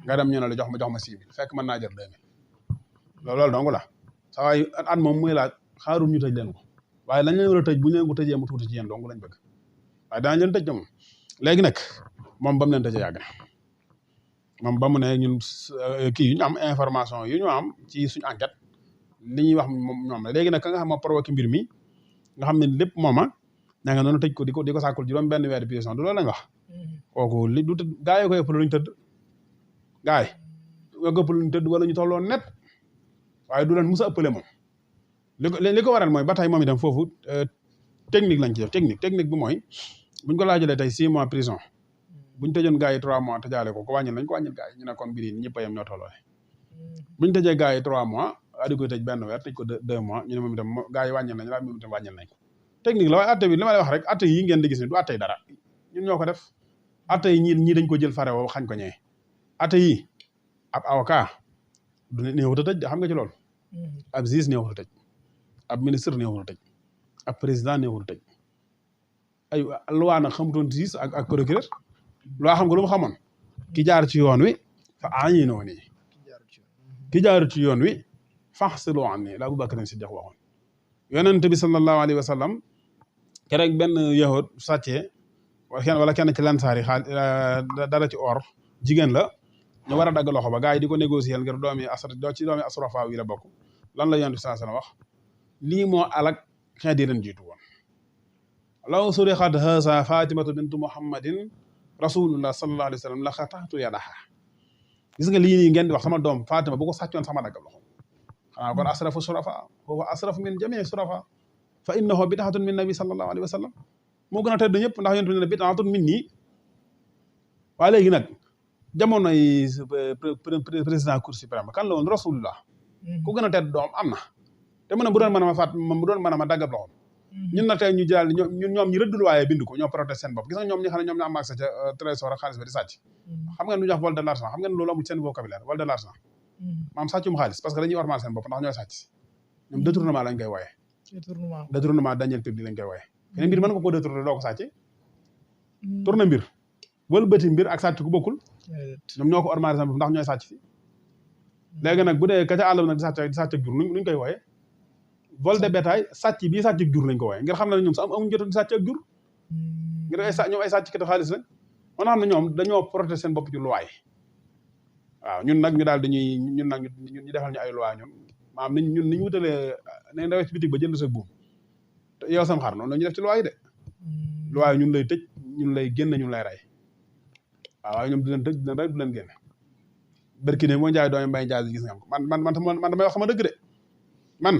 Speaker 1: nga dem ñu ne la jox ma 6 000 fekk mën naa jël 2 000 loolu dong la saa waay at moom muy laaj xaarul ñu tëj leen ko waaye lañ leen war a tëj bu ñu leen ko tëjee mu tuuti ci yéen dong lañ bëgg waaye daañu leen tëj moom léegi nag moom ba mu leen tëjee yàgg na moom ba mu ne ñun kii yu ñu am information yu ñu am ci suñu enquête li ñuy wax moom ñoom la léegi nag ka nga xam moo provoqué mbir mi nga xam ne lépp mooma ña nga noonu tëj ko di ko sàkkul juróom benn weer prison du loolu lañ wax kooku li du tëdd gaa yi ko ëpp luñ tëdd gaa yi ko ëpp luñ tëdd wala ñu tolloo net waaye du leen musa ëppale moom li ko waral mooy ba tey moom itam foofu technique lañ ci def technique bi mooy buñ ko laajalee tey 6 mois prison buñ tëjoon gars yi 3 mois tëjaale ko wàññil nañ ko wàññil gars yi ñu ne kon mbir yi ñëpp a yem ñoo tolloole buñ tëjee gars yi 3 mois adi koy tëj benn weer tëj ko 2 mois ñu ne moom itam gars yi wàññil nañ la moom itam wàññil nañ ko technique la waaye atte bi li ma lay wax rek atte yi ngeen di gis ni du attey dara ñun ñoo ko def atte yi ñii dañ ko jël fare woo xañ ko ñee atte yi ab avocat du néewut a tëj xam nga ci loolu ab juge néewut a tëj ab ministre néewut a tëj ab président néewut a tëj ay loi nag xamutoon juge ak procureur loi xam nga lu mu xamoon ki jaar ci yoon wi fa añi noo nii ki jaar ci yoon wi fax si loo am nii la Abubakar Siddiq waxoon yonent bi sallallahu alayhi wa sallam keroog benn yahud sàccee wala kenn ci lansaar yi dara ci or jigéen la ñu war a dagg loxo ba gars yi di ko négocier ngir doomi asrafa yi la bokk lan la yonent bi sallallahu alayhi wa sallam wax lii moo alak xeet yi leen jiitu woon law surixat haasa fatimatu bintu muhammadin rasulullah sallallahu alayhi wa sallam la xataxtu yadaha gis nga lii nii ngeen di wax sama doom Fatima bu ko sàccoon sama dagg loxo xanaa kon asrafu surafa foofu asrafu min jamii surafa fa innahu bidaatun min nabi sallallahu alayhi wa sallam moo gën a tedd ñëpp ndax yonent bi ne bidaatun min nii waaye léegi nag jamonoy président cour suprême kan la woon rasulullah ku gën a tedd doom am na te mu ne bu doon mën a ma faat bu doon mën a ma daggab loxoom ñun nag tey ñu jëlaat ñoom ñu rëddul waaye bind ko ñoo protège seen bopp gis nga ñoom ñi xam ne ñoom ñoo am accès ca trésor ak xaalis ba di sàcc xam ngeen lu ñuy wax vol de l'argent xam ngeen loolu amul seen vocabulaire vol de l'argent maam sàccum xaalis parce que dañuy warmaal seen bopp ndax ñooy sàcc ñoom détournement lañ koy wooye détournement daniel public lañ koy wooye keneen mbir mën nga koo détourné doo ko sàcc tourné mbir wëlbati mbir ak sàcc ku bokkul ñoom ñoo ko warmaal seen bopp ndax ñooy sàcc fi léegi nag bu dee ka ca àll nag di sàcc ak jur nuñ koy wooye vol de bétail sàcc bii sàcc ak jur lañ ko wooye ngir xam ne ñoom sax amuñu jot di sàcc ak jur ngir ñoom ay sàcc kati xaalis lañ mën xam ne ñoom dañoo protéger seen bopp ci loi waaw ñun nag ñu daal dañuy ñun nag ñu defal ñu ay loi ñun maanaam ñun ni ñu wutalee nañ dawee ci bitig ba jënd sa buum te yow sam xar noonu la ñuy def ci loi yi de loi yi ñun lay tëj ñun lay génn ñun lay rey waaw waaye ñoom du leen tëj du leen rey du leen génne barki ne moo njaay doomi mbay njaay gis nga ko man damay wax sama dëgg de man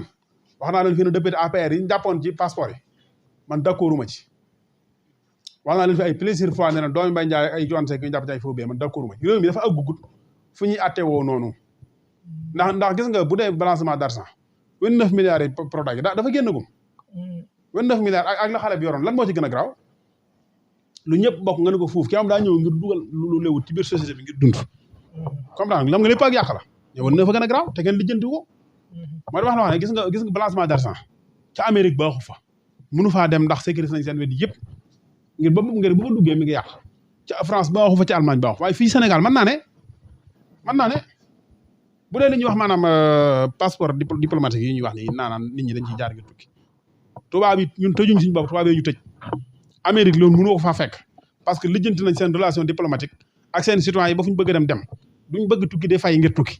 Speaker 1: wax naa leen fi ne député APR yi ñu jàppoon ci passeport yi man d'accorduma ci wax naa leen fi ay plaisir fois ne na doomi mbay njaay ay joon sek ñu jàpp ci ay faux billets man d'accorduma ci réew mi dafa aggugut fu ñuy atte woo noonu ndax gis nga bu dee balancement d'argent 29 milliards yi Prodac yi dafa génn gum 29 milliards ak la xale bi yoroon lan moo ci gën a garaaw lu ñëpp bokk nga ne ko fuuf ki am daa ñëw ngir dugal lu lewut ci biir société bi ngir dund comprendre lam nga lépp ak yàq la ñëwoon na fa gën a garaaw te kenn lijjanti ko moo di wax la wax ne gis nga balancement d'argent ca Amérique baaxu fa mënu faa dem ndax sécurité nañ seen wet yëpp ngir ba bu fa duggee mi ngi yàq ca France baaxu fa ci Allemagne baaxu waaye fii Sénégal mën naa ne bu dee li ñuy wax maanaam passeport diplomatique yi ñuy wax ni naanaan nit ñi dañ ciy jaar ngir tukki tubaab yi ñun tëjuñ suñu bopp tubaab yi ñu tëj Amérique loolu mënu ko faa fekk parce que lijjanti nañ seen relation diplomatique ak seen citoyen yi ba fu ñu bëgg a dem duñ bëgg tukki de fay ngir tukki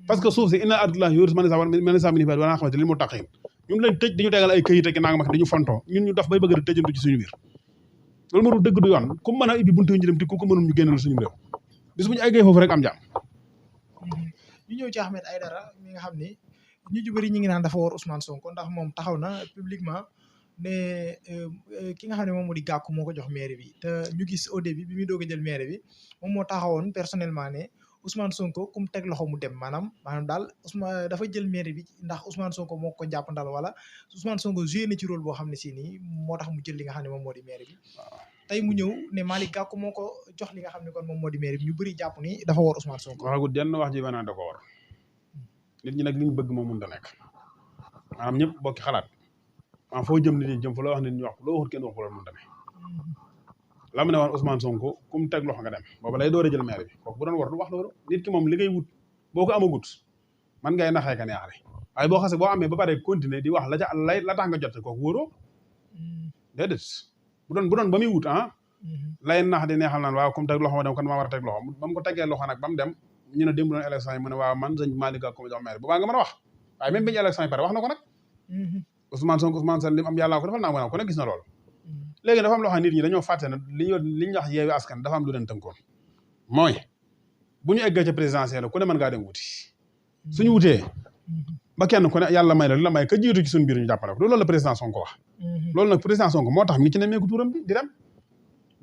Speaker 1: parce que suuf si inna ardullah yoris man sa mini wala xamante li mu taqin ñun lañ tëj dañu tegal ay këyit ak nangam ak dañu fontoo ñun ñu daf bay bëgg a tëjantu ci suñu biir loolu moo dëgg du yoon ku mën a ibbi buntu ñu dem ti ku ko mënul ñu génnal suñu réew bis bu ñu eggee foofu rek am jàmm
Speaker 3: ñu ñëw ci Ahmed Aidara mi nga xam ni ñu ci bëri ñi ngi naan dafa war Ousmane Sonko ndax moom taxaw na publiquement ne ki nga xam ne moom moo di Gakou moo ko jox maire bi te ñu gis au début bi muy doog a jël maire bi moom moo taxawoon personnellement ne Ousmane Sonko kum teg loxo mu dem maanaam daal Ousmane dafa jël maire bi ndax Ousmane Sonko moo ko jàpp ndal wala Ousmane Sonko joué na ci rôle boo xam ne si nii moo tax mu jël li nga xam ne moom moo di maire bi tey mu ñëw ne Malick Gakou moo ko jox li nga xam ne kon moom moo di maire bi ñu bëri jàpp ni dafa war Ousmane Sonko
Speaker 1: waxagut jenn wax ji banaa da ko war nit ñi nag li ñu bëgg moo mën da nekk maanaam ñëpp bokki xalaat maanaam foo jëm nit ñi jëm fa loo wax nit ñi wax loo waxut kenn wax loolu mën da ne la mu ne woon Ousmane Sonko ku mu teg loxo nga dem booba lay door a jël maire bi kooku bu doon war du wax loolu nit ki moom li ngay wut boo ko amagut man ngay naxee ka neexale waaye boo xasee boo amee ba pare continuer di wax la ca la tax nga jot kooku wóoroo déedéet bu doon ba muy wut lay nax di neexal naan waaw comme teg loxo ma dem kon maa war a teg loxo ba mu ko tegee loxo nag ba mu dem ñu ne démb doon élection yi mu ne waaw man sëñ Malick Gakou ma jox maire boobaa nga mën a wax waaye même bi ñu élection yi pare wax na ko nag Ousmane Sonko Ousmane Sall li mu am yàllaa ko defal naa ko nag gis na loolu léegi dafa am loo xam nit ñi dañoo fàtte ne li ñu wax yeewi askan dafa am lu leen tënkoon mooy bu ñu eggee ca présidentielle ku ne mën ngaa dem wuti suñu wutee ba kenn ku ne yàlla may la may ka jiitu ci suñu biir ñu jàppale ko loolu la président Sonko wax loolu nag président Sonko moo tax mi ngi ci nemmeeku tuuram bi di dem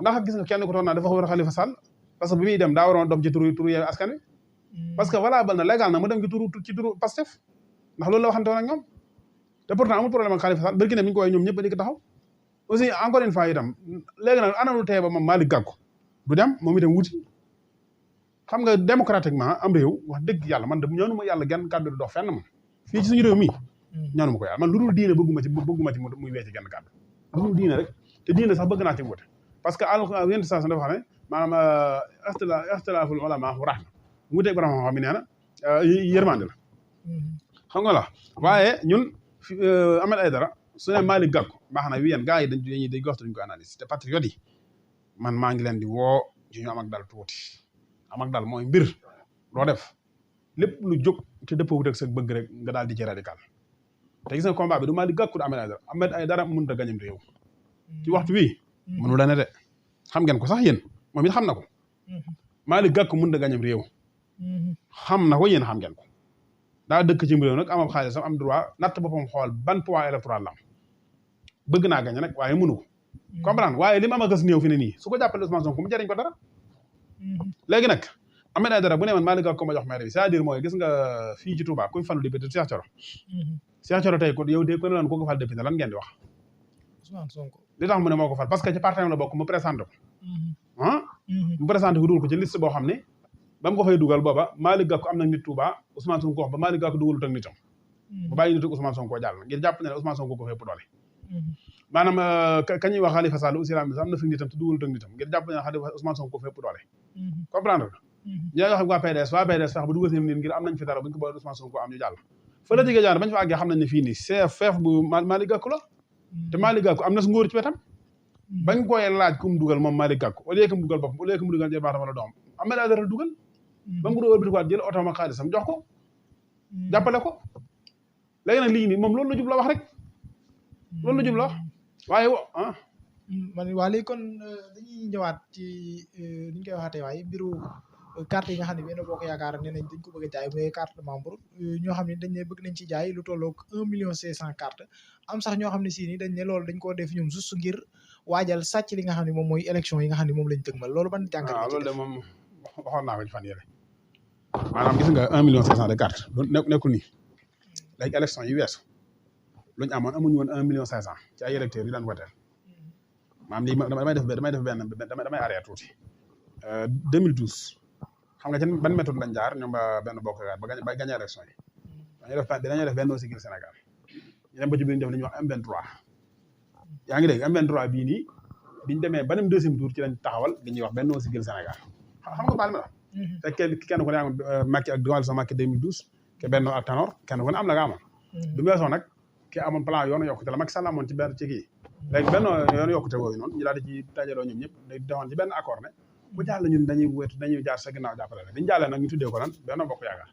Speaker 1: ndax gis nga kenn ko toog naa dafa war a Khalifa Sall parce que bi muy dem daa waroon dem ci turu Yewwi Askan Wi parce que valable na légal na mu dem ci turu Pastef ndax loolu la waxante woon ak ñoom te pourtant amul problème ak Khalifa Sall bërki ne bi ñu ko woowee ñoom ñëpp di ko taxaw aussi encore une fois itam léegi nag ana lu tee ba moom Malick Gakou du dem moom itam wuti xam nga démocratiquement am réew wax dëgg yàlla man de ñaanuma yàlla genn kàddu du dox fenn man fii ci suñu réew mi ñaanuma ko yàlla man lu dul diine bëgguma ci muy wee ci genn kàddu lu dul diine rek te diine sax bëgg naa ci wute parce que yenn station dafa xam ne maanaam ixtilaaful ulamaa rahma wuuteeg borom xam-xam mi nee na yërmande la xam nga la waaye ñun Ahmed Aïdara su ne Malick Gakou baax na wi yéen gars yi dañ ko wax duñ ko analyse te patriote yi man maa ngi leen di woo ci ñu am ak dal tuuti am ak dal mooy mbir loo def lépp lu jóg te dëppoo wut ak sa bëgg rek nga daal di ci radical te gis nga combat bi du Malick Gakou Ahmed Aïdara mënut a gañam réew ci waxtu wi mënu la ne de xam ngeen ko sax yéen moom it xam na ko Malick Gakou mënut a gañam réew xam na ko yéen xam ngeen ko daa dëkk ci réew nag am xaalis am droit natt boppam xool ban poids électoral la am bëgg naa gañe nag waaye mënu ko comprendre waaye li mu am a gës néew fi ne nii su ko jàppale Ousmane Sonko mu jëriñ ko dara léegi nag Ahmed Aïdara bu ne man Malick Gakou ko ma jox maire bi c'est-à-dire mooy gis nga fii ci Touba kuy falu député Cheikh Thioro Cheikh Thioro tey ko yow de ko ne lan ko ko fal député lan ngeen di wax
Speaker 3: Ousmane Sonko
Speaker 1: li tax mu ne moo ko fal parce que ci parti la bokk mu présenté ko mu présenté ko dugal ko ci liste boo xam ne ba mu ko fay dugal booba Malick Gakou am na nit Touba Ousmane Sonko wax ba Malick Gakou dugalut ak nitam bu bàyyi nit ak Ousmane Sonko jàll ngir jàpp ne Ousmane Sonko ko fépp doole maanaam ka ñuy wax Khalifa Sall aussi am na fi nitam te dugalut ak nitam ngir jàpp ne Ousmane Sonko ko fépp doole comprendre nga ñooy wax waa PDS fex ba dugal seen nit ngir am nañ fi dara bu ñu ko boole Ousmane Sonko am ñu jàll fa la jigée jaar bañ fa àggee xam nañ ne fii nii feef bu Malick Gakou la te Malick Gakou am na su ngóor ci wetam bañ koy laaj ku mu dugal moom Malick Gakou au lieu que mu dugal boppam au lieu que mu dugal jël baatam wala doom Ahmed Aïdara dugal ba mu ko doon ëlbatikuwaat jël oto ma xaalisam jox ko jàppale ko léegi nag lii nii moom loolu la jub la wax rek loolu la jub la wax waaye
Speaker 3: man waa léegi kon dañuy ñëwaat ci ni ñu koy waxatee waaye mbiru carte yi nga xam ne benn boo ko yaakaar ne nañ dañ ko bëgg a jaay mooy carte de membre ñoo xam ne dañ ne bëgg nañ ci jaay lu tolloog 1,500,000 cartes am sax ñoo xam ne si ni dañ ne loolu dañ koo def ñoom juste ngir waajal sàcc li nga xam ne moom mooy élection yi nga xam ne moom lañ tëgmal loolu ban jàngat
Speaker 1: loolu de moom waxoon naa ko ci fan yële maanaam gis nga 1,500,000 de cartes nekkul nii léegi élection yi weesu luñu amoon amuñu woon 1,500,000 ci ay électeurs yi daan woteel maanaam lii damay arrêté tuuti 2012 xam nga ci ban méthode lañ jaar ñoom benn bokk ba gagné élection yi dañuy def benn Siggil Sénégal ñu dem ba ci biir def li ñuy wax M23 yaa ngi dégg M23 bii nii biñu demee ba dem deuxième tour ci lañ taxawal li ñuy wax benn Siggil Sénégal xam nga baal ma la fekk kenn ku ne am Macky ak Coalition Macky 2012 ke benn ak Tanor kenn ku ne am la nga amoon bi mu weesoo nag ki amoon plan yoonu yokkute la Macky Sall amoon ci benn ci kii léegi benn yoonu yokkute wooyu noonu ñu daal di ci dajaloo ñoom ñëpp defoon ci benn accord ne bu jàll ñun dañuy jaar sa ginnaaw jàppale la biñu jàllee nag ñu tuddee ko lan Benno Bokk Yaakaar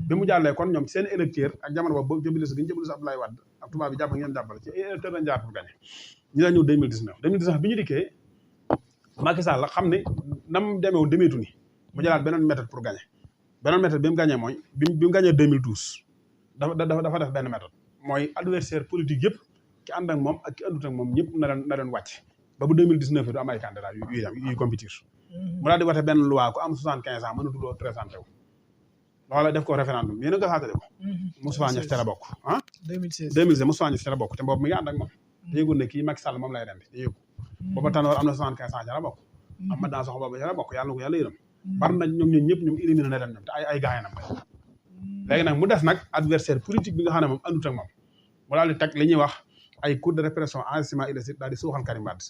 Speaker 1: bi mu jàllee kon ñoom seen électeur ak jamono boobu jëbali gi ñu jëbali Abdoulaye Wade ak tubaab bi jàpp ngeen jàppale ci électeur lañ jaar pour gagner ñu la ñëw 2019 bi ñu dikkee Macky Sall la xam ne nam demeewoon demeetu ni mu jëlaat beneen méthode pour gagner beneen méthode bi mu gagné mooy bi mu gagné 2012 dafa def benn méthode mooy adversaire politique yëpp ki ànd ak moom ak ki àndut ak moom ñëpp na leen wàcc ba bu 2019 du am ay candidat yuy compétir mu daal di wote benn loi ku am 75 ans mënatuloo présenté wu loola def ko référendum yéen a nga xaatale ko Moustapha Niasse ca la bokk 2016 Moustapha Niasse ca la bokk te boobu mi ngi ànd ak moom te yëgul ne kii Macky Sall moom lay rendi te yëgu booba Tanor am na 75 ans ca la bokk am ma dans soxla boobu ca la bokk yàlla na ko yàlla yërëm bari na ñoom ñëpp ñoom éliminé na leen ñoom te ay gaayinam léegi nag mu des nag adversaire politique bi nga xam ne moom àndut ak moom mu daal di teg li ñuy wax ay cours de répression enrichissement illicite daal di suuxal Karim Wade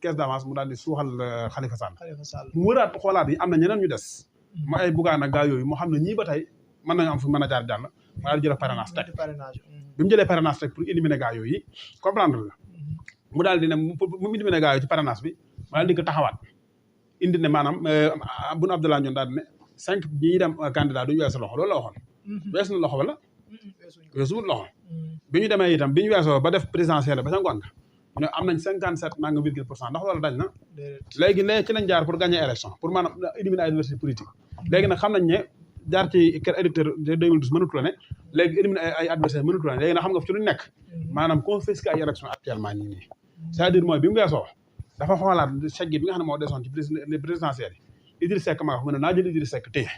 Speaker 1: caisse d'avance mu daal di suuxal Khalifa Sall mu wëraat xoolaat yi am na ñeneen ñu des mu ay Bougane ak gaa yooyu moo xam ne ñii ba tey mën nañu am fu mën a jaar jàll mu daal di jëlee parrainage teg bi mu jëlee parrainage teg pour éliminer gaa yooyu comprendre nga mu daal di ne mu éliminer gaa yooyu ci parrainage bi mu daal di ko taxawaat indi ne maanaam Boun Abdallah Dionne daal di ne 5 ñi dem candidat duñu weesu loxo loolu la waxoon weesu na loxo wala weesuwut loxo bi ñu demee itam bi ñu weesoo ba def présidentielle ba sa ngoon nga ñu am nañ 57,% ndax loolu dañ na léegi ci lañ jaar pour gagner élection pour maanaam éliminer ay adversaire politique léegi nag xam nañ ne jaar ci électeur 2012 mënatu la ne léegi éliminer ay adversaire mënatu la ne léegi nag xam nga fi ci lu nekk maanaam confisquer ay élection actuellement nii c'est-à-dire mooy bi mu weesoo dafa xoolaat chèque bi nga xam ne moo desoon ci présidentielle yi Idriss Seck ma nga mu ne naa jël Idriss Seck téye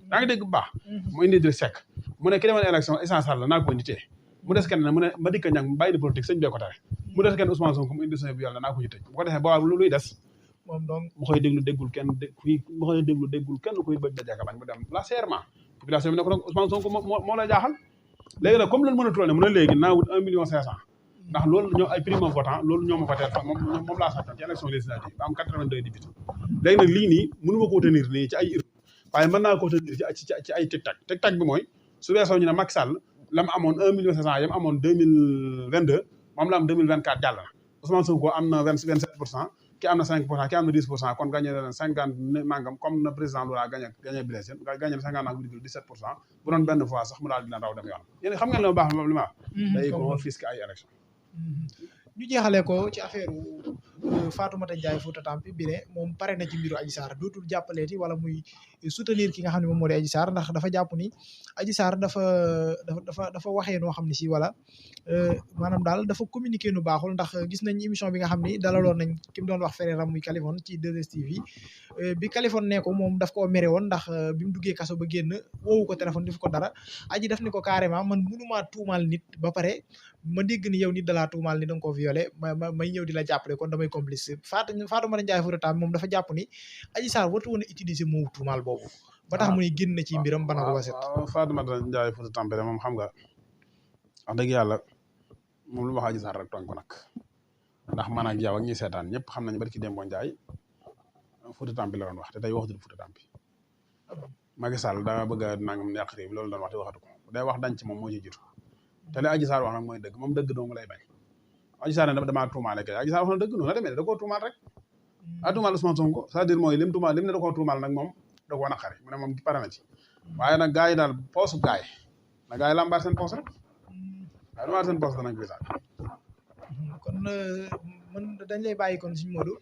Speaker 1: daa ngi dégg bu baax mu indi Idriss Seck mu ne ki demoon élection essentielle la naa ko indi téye mu des kenn ne mu ne Madické Niang bàyyi di politique sëñ bee ko tere mu des kenn Ousmane Sonko mu indi sëñ bi yàlla naa ko ci tëj bu ko defee ba luy des
Speaker 3: moom donc
Speaker 1: mu koy déglu déggul kenn mu koy déglu déggul kenn kuy bëj dajaka bañ mu dem la serment population bi ne ko nag Ousmane Sonko moo la jaaxal léegi nag comme loolu mën a toll ne mu ne léegi naa wut 1 million 500 ndax loolu ñoo ay primo votant loolu ñoo ma voté moom laa sàccoon ci élection législative ba am 82 députés léegi nag lii nii mënu ma koo tenir nii ci ay urne waaye mën naa koo tenir ci ay tic-tac bi mooy su weesoo ñu ne Macky Sall la mu amoon 1 million 500 yam amoon 2022 moom la am 2024 jàll na Ousmane Sonko am na 27% ki am na 5% ki am na 10% kon gagné na 50 nangam comme na président Lula gagné Blaise gagné na 50,17% bu doon benn fois sax mu daal dina raw dem yoon yéen xam ngeen ne baax li ma wax day confisqué ay élection
Speaker 3: ñu jeexalee ko ci affaire Fatoumata Ndiaye Fouta Tampi bi ne moom pare na ci mbiru Adji Sarr dootul jàppaleeti wala muy soutenir ki nga xam ne moom moo di Adji Sarr ndax dafa jàpp ni Adji Sarr dafa waxee noo xam ne si wala maanaam daal dafa communiquer nu baaxul ndax gis nañ émission bi nga xam ni dalaloon nañ ki mu doon wax frère am muy Kaliphone ci 2STV bi Kaliphone ne ko moom daf koo mere woon ndax bi mu duggee kaso ba génn woowu ko téléphone def ko dara Adji daf ni ko carrément man mënumaa tuumaal nit ba pare ma dégg ni yow nit dalaa tuumaal ni da nga ko violé may ñëw di la jàppale kon damay complice Fatoumata Ndiaye Fouta Tampi moom dafa jàpp ni Adji Sarr wartu woon a utiliser moomu tuumaal boobu ba tax mu ne génn na ci mbiram bana ko waset
Speaker 1: Fatoumata Ndiaye Fouta Tampi moom xam nga wax dëgg yàlla moom lu ma wax Adji Sarr rek tooñ ko nag ndax man ak yow ak ñi seetaan ñëpp xam nañu barki Demba Ndiaye Fouta Tampi la doon wax te tey waxatul Fouta Tampi Macky Sall daa bëgg a nangam yàq réew loolu doon wax te waxatu ko day wax dañ ci moom moo ci jiitu te li Adji Sarr wax nag mooy dëgg moom dëgg dong lay bañ Adji Sarr ne damaa tuumaale kay Adji Sarr wax na dëgg noonu la demee da koo tuumaal rek a tuumaal Ousmane Sonko c'est-à-dire mooy lim ne da koo tuumaal nag moom da koo naqari mu ne moom pare na ci waaye nag gars yi daal poosu gars yi na gars yi lambaar seen poos rek waaye lambaar seen poos danañ ko gisaat
Speaker 3: kon man dañ lay bàyyi kon suñu Modou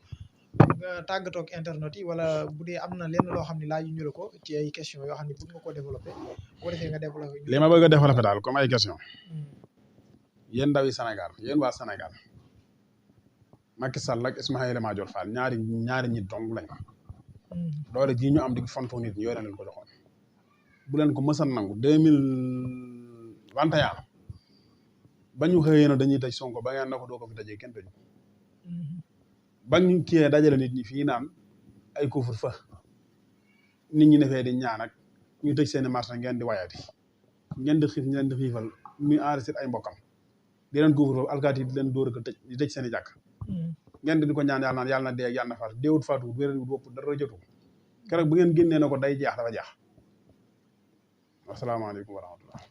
Speaker 3: nga tàggatoo ak internet yi wala bu dee am na lenn loo xam ne laaj ñu la ko ci ay question yoo xam ne bëgg nga koo développé boo defee nga développé
Speaker 1: li ma bëgg a développé daal comme ay question yéen ndawi Sénégal yéen waa Sénégal Macky Sall ak Ismaïla Madior Fall ñaari ñi dong lañ doole ji ñu am di fonto nit ñi yore leen ko joxoon bu leen ko mësan nangu 2021 ba ñu xëyee na dañuy tëj Sonko ba ngeen na ko doo ko fi tëjee kenn tëju ba ñu kiyee dajale nit ñi fii naan ay couvre-feu nit ñi ne fee di ñaan ak ñu tëj seeni marché ngeen di wayati ngeen di xiif ñu leen di xiifal muy enregistré ay mbokkam di leen couvre-feu alkaati yi di leen dóor ko tëj di tëj seeni jàkk ngeen di ko ñaan yàlla naan yàlla na dee yàlla na faatu déewut faatu wéréwut wopp dara jotu keroog bu ngeen génnee na ko day jeex dafa jeex asalaamaaleykum wa rahmatullah